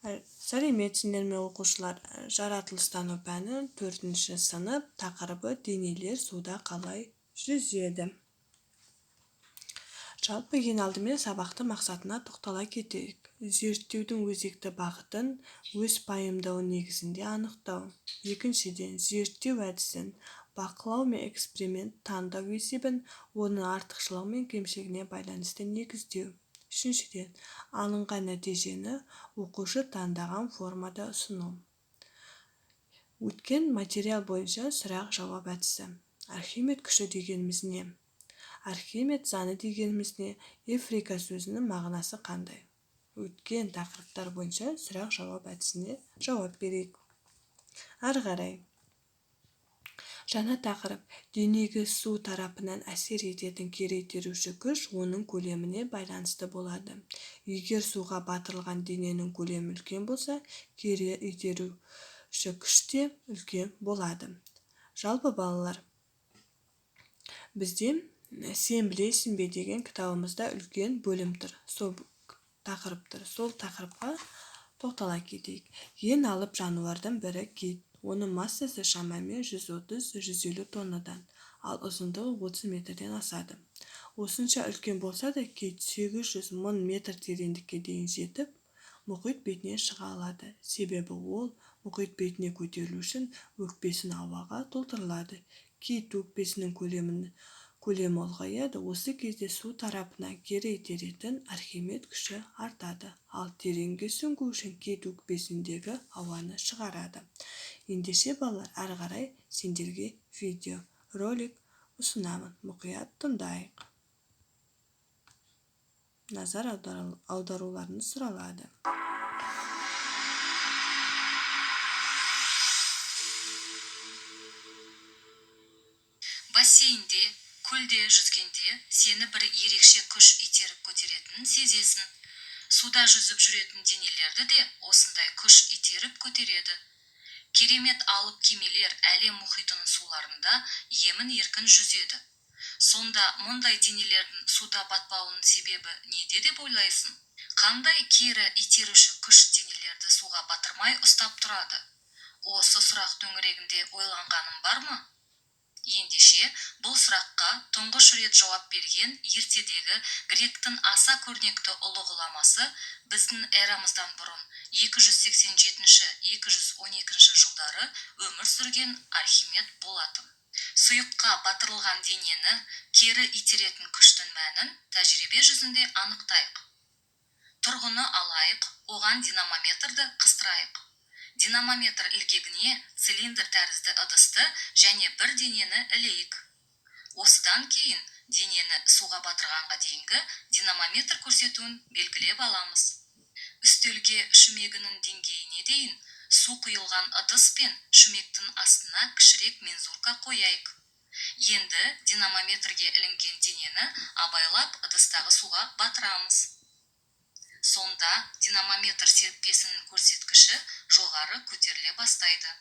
Сәлеметсіңдер ме, оқушылар! Жаратылыстану пәні, 4-ші сынып, тақырыбы: денелер суда қалай жүзеді. Жалпы, ең алдымен сабақтың мақсатына тоқтала кетейік. Зерттеудің өзекті бағытын өз пайымдауы негізінде анықтау. Екіншіден, зерттеу әдісін, бақылау мен эксперимент таңдау есебін оның артықшылығы мен кемшілігіне байланысты негіздеу. Үшіншіден, алынған нәтижені оқушы таңдаған формада ұсыну. Өткен материал бойынша сұрақ-жауап әдісі. Архимед күші дегеніміз не? Архимед заңы дегеніміз не? Эврика сөзінің мағынасы қандай? Өткен тақырыптар бойынша сұрақ-жауап әдісіне жауап берейік. Ары қарай. Жаңа тақырып: денеге су тарапынан әсер ететін кері итеруші күш оның көлеміне байланысты болады. Егер суға батырылған дененің көлемі үлкен болса, кері итеруші күш те үлкен болады. Жалпы, балалар, бізде «Сен білесің бе» деген кітабымызда үлкен бөлім тұр. Сол тақырып тұр. Сол тақырыпқа тоқтала кетейік. Ең алып жануардың бірі кит. Оның массасы шамамен 130-150 тоннадан, ал ұзындығы 30 метрден асады. Осынша үлкен болса да, кит 800 мың метр тереңдікке дейін жетіп, мұхит бетіне шыға алады. Себебі ол мұхит бетіне көтерілу үшін өкпесін ауаға толтырылады. Кит өкпесінің көлемі ұлғаяды, осы кезде су тарапынан кері итеретін Архимед күші артады, ал тереңге сүңгу үшін кит өкпесіндегі ауаны шығарады. Ендеше, балалар, ары қарай сендерге видео ролик ұсынамын. Мұқият тыңдайық. Назар аударуларыңыз сұралады. Бассейнде, көлде жүзгенде сені бір ерекше күш итеріп көтеретінін сезесің. Суда жүзіп жүретін денелерді де осындай күш итеріп көтереді. Керемет алып кемелер әлем мұхитының суларында емін-еркін жүзеді. Сонда мұндай денелердің суда батпауының себебі неде деп ойлайсың? Қандай кері итеруші күш денелерді суға батырмай ұстап тұрады? Осы сұрақ төңірегінде ойланғаның бар ма? Ендеше, бұл сұраққа тұңғыш рет жауап берген ертедегі гректің аса көрнекті ұлы ғұламасы, біздің эрамыздан бұрын 287-212 жылдары өмір сүрген Архимед болатын. Сұйыққа батырылған денені кері итеретін күштің мәнін тәжірибе жүзінде анықтайық. Тұрғыны алайық, оған динамометрді қыстырайық. Динамометр ілгегіне цилиндр тәрізді ыдысты және бір денені ілейік. Осыдан кейін денені суға батырғанға дейінгі динамометр көрсетуін белгілеп аламыз. Үстелге шүмегінің деңгейіне дейін су құйылған ыдыс пен шүмектің астына кішірек мензурка қояйық. Енді динамометрге ілінген денені абайлап ыдыстағы суға батырамыз. Сонда динамометр серіппесінің көрсеткіші жоғары көтеріле бастайды.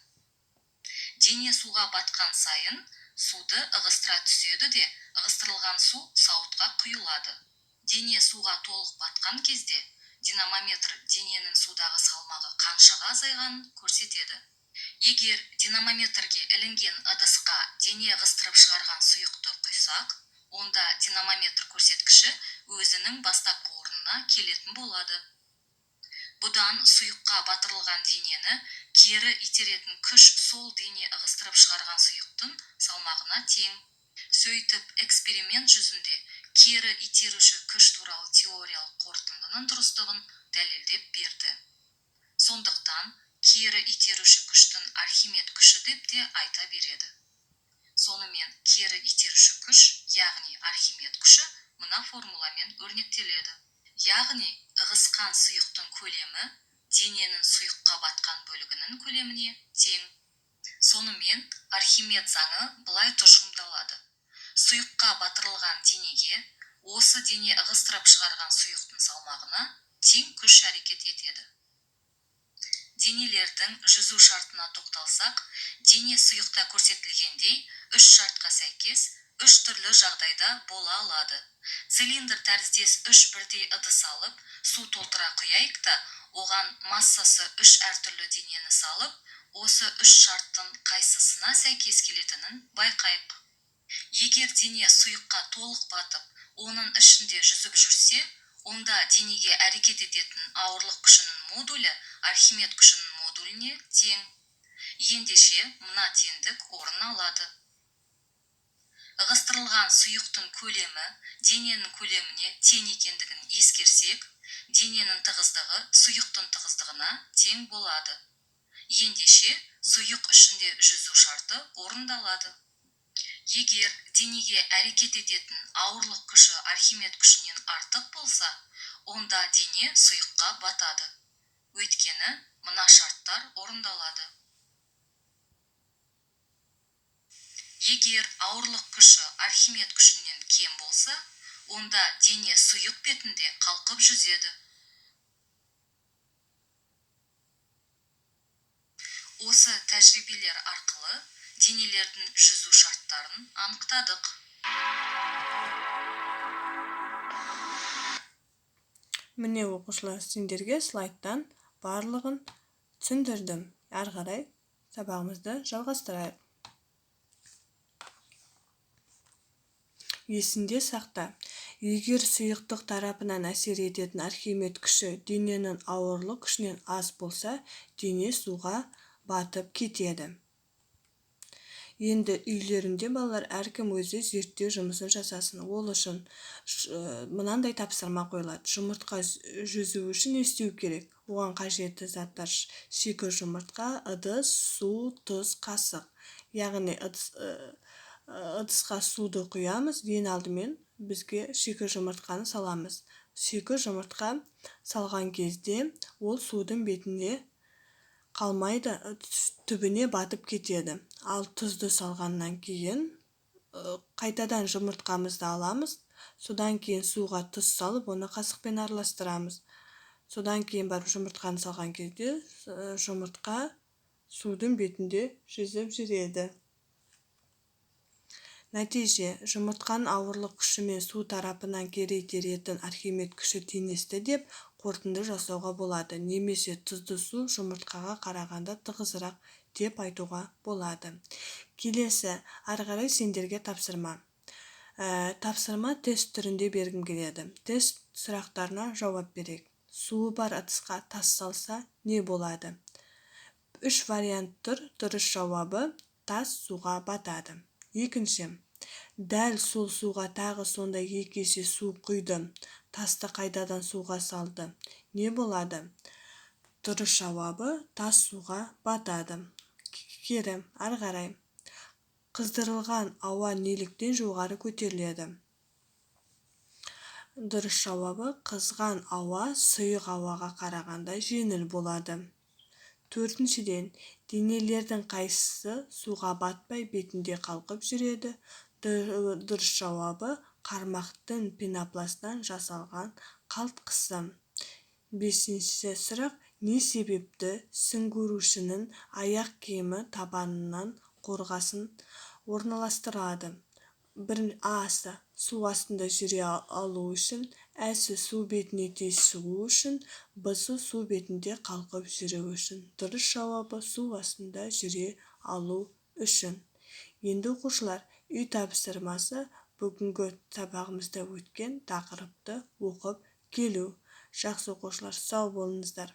Дене суға батқан сайын суды ығыстыра түседі де, ығыстырылған су сауытқа құйылады. Дене суға толық батқан кезде динамометр дененің судағы салмағы қаншаға азайғанын көрсетеді. Егер динамометрге ілінген ыдысқа дене ығыстырып шығарған сұйықты құйсақ, онда динамометр көрсеткіші өзінің бастапқы орнына келетін болады. Бұдан сұйыққа батырылған денені кері итеретін күш сол дене ығыстырып шығарған сұйықтың салмағына тең. Сөйтіп, эксперимент жүзінде кері итеруші күш туралы теориялық қорытындының дұрыстығын дәлелдеп берді. Сондықтан кері итеруші күштің Архимед күші деп те айта береді. Сонымен кері итеруші күш, яғни Архимед күші мына формуламен өрнектеледі. Яғни ығысқан сұйықтың көлемі дененің сұйыққа батқан бөлігінің көлеміне тең. Сонымен Архимед заңы былай тұжырымдалады. Сұйыққа батырылған денеге осы дене ығыстырып шығарған сұйықтың салмағына тең күш әрекет етеді. Денелердің жүзу шартына тоқталсақ, дене сұйықта көрсетілгендей үш шартқа сәйкес үш түрлі жағдайда бола алады. Цилиндр тәріздес үш бірдей ыдыс алып, су толтыра құяйық та, Оған массасы 3 әртүрлі денені салып, осы 3 шарттың қайсысына сәйкес келетінін байқайық. Егер дене сұйыққа толық батып, оның ішінде жүзіп жүрсе, онда денеге әрекет ететін ауырлық күшінің модулі Архимед күшінің модуліне тең. Ендеше мына теңдік орын алады. Ығыстырылған сұйықтың көлемі дененің көлеміне тең екендігін ескерсек, дененің тығыздығы сұйықтың тығыздығына тең болады. Ендеше сұйық ішінде жүзу шарты орындалады. Егер денеге әрекет ететін ауырлық күші Архимед күшінен артық болса, онда дене сұйыққа батады. Өйткені мына шарттар орындалады. Егер ауырлық күші Архимед күшінен кем болса, онда дене сұйық бетінде қалқып жүзеді. Осы тәжірибелер арқылы денелердің жүзу шарттарын анықтадық. Міне оқушылар, сендерге слайдтан барлығын түсіндірдім. Әрі қарай сабағымызды жалғастырайық. Есінде сақта. Егер сұйықтық тарапынан әсер ететін Архимед күші дененің ауырлық күшінен аз болса, дене суға батып кетеді. Енді үйлерінде балалар әркім өзі зерттеу жұмысын жасасын. Ол үшін мынандай тапсырма қойылады. Жұмыртқа жүзу үшін не істеу керек? Оған қажетті заттар шикі жұмыртқа, ыдыс, су, тұз, қасық. Яғни ыдысқа суды құямыз, ең алдымен бізге шикі жұмыртқаны саламыз. Шикі жұмыртқа салған кезде ол судың бетінде қалмайды, түбіне батып кетеді. Ал тұзды салғаннан кейін қайтадан жұмыртқамызды аламыз. Содан кейін суға тұз салып, оны қасықпен араластырамыз. Содан кейін барып жұмыртқаны салған кезде жұмыртқа судың бетінде жүзіп жүреді. Нәтиже, жұмыртқаның ауырлық күшімен су тарапынан кері итеретін Архимед күші теңесті деп қорытынды жасауға болады. Немесе тұзды су жұмыртқаға қарағанда тығызырақ деп айтуға болады. Келесі, ары қарай сендерге тапсырма. Тапсырма тест түрінде бергім келеді. Тест сұрақтарына жауап берейік. Суы бар ыдысқа тас салса не болады? 3 вариант тұр. Дұрыс жауабы тас суға батады. Екінші, дәл сол суға тағы сондай 2 есе су құйды. Тасты қайтадан суға салды. Не болады? Дұрыс жауабы тас суға батады. Кері, ары қарай. Қыздырылған ауа неліктен жоғары көтеріледі? Дұрыс жауабы қызған ауа сұйық ауаға қарағанда жеңіл болады. Төртіншіден, денелердің қайсысы суға батпай бетінде қалқып жүреді? Дұрыс жауабы қармақтың пенопластан жасалған қалтқысы. Бесінші сұрақ, не себепті сүңгуіршінің аяқ киімі табанынан қорғасын орналастырады? А-сы су астында жүре алу үшін, Ә-сі су бетіне тез шығу үшін, Б-сы су бетінде қалқып жүру үшін. Дұрыс жауабы су астында жүре алу үшін. Енді оқушылар, үй тапсырмасы бүгінгі сабағымызда өткен тақырыпты оқып келу. Жақсы оқушылар, сау болыңыздар.